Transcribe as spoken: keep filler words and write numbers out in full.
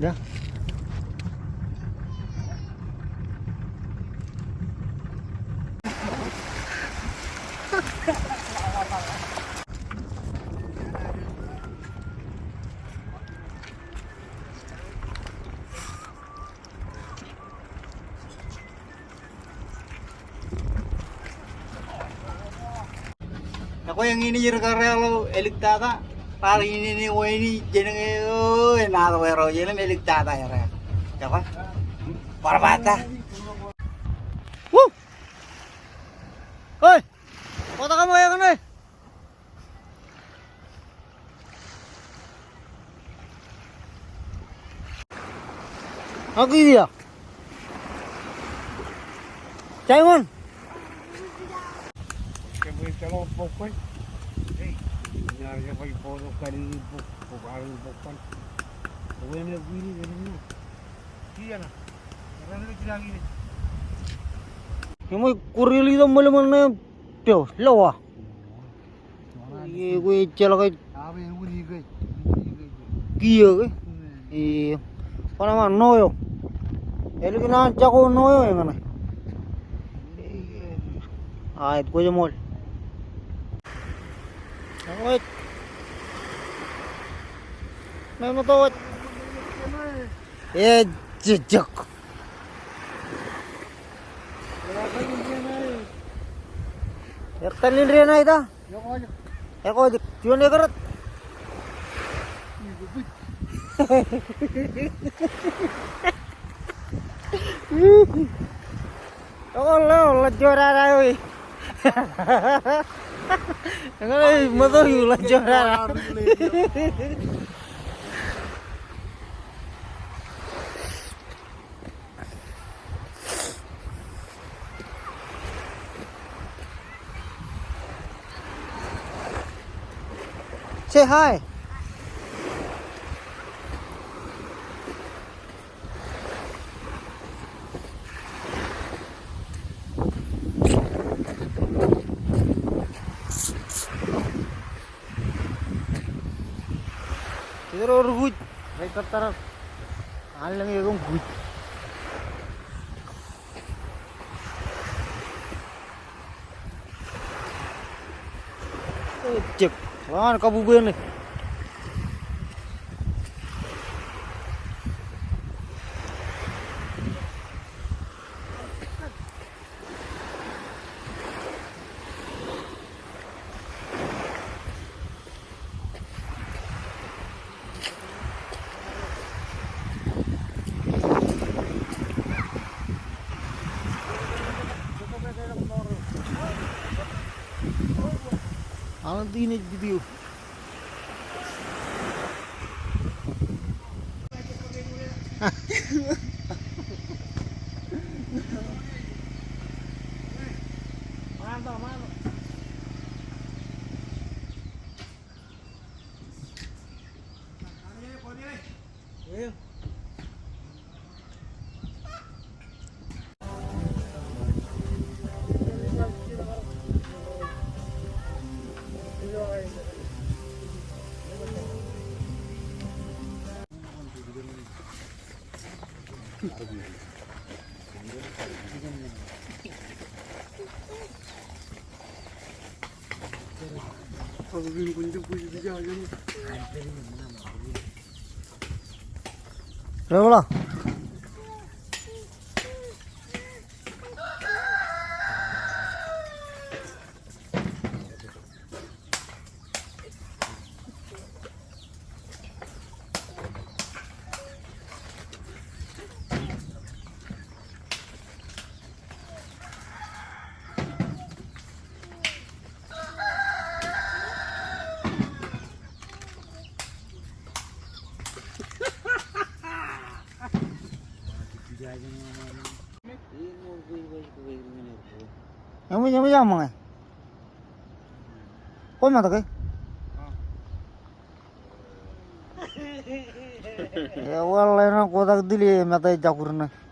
Ya. Ekwe eñin ij rūkaki ḷọk eliktata, raar inene wāween ijin ke, o, enaaj wāween ro, elōñ eliktata eo raar. Ekwe. Bar bata. Woo! Oi! Kotak aṃ eo eñin e? Ak idia. Simon. Eṃōj, kwōj ri-lead ṃōḷ ṃōṇōṇō eo, pio, lowa. Ekwe ejjeḷọk ej kiiō ke. Eo. Kwōn ṃōk ṇo eo. Ālikin an jako ṇo eo eñin e. Aet, kwōj ṃool. Eñin ej. Memeto ej. Ejejek. Etal in dān eo ita? Ekojak. Juon ekōrōt. Ekwe ḷeo, ḷeo jorara eo e. Eñin e, moto eo ḷeo jorara. Say hi. Ej ro rikuj, rej tōttar. An lōñ ekōṃ kuj. Ejjek, ḷọk an kabubwe ṇe. Aolep in ej video. Rōbla. Eṃōj, eṃōj aṃ ṃōñā. Kwō ṃōtke? Ewōr ḷe ṇe kotak tili eṃōj ej jakur ṇe.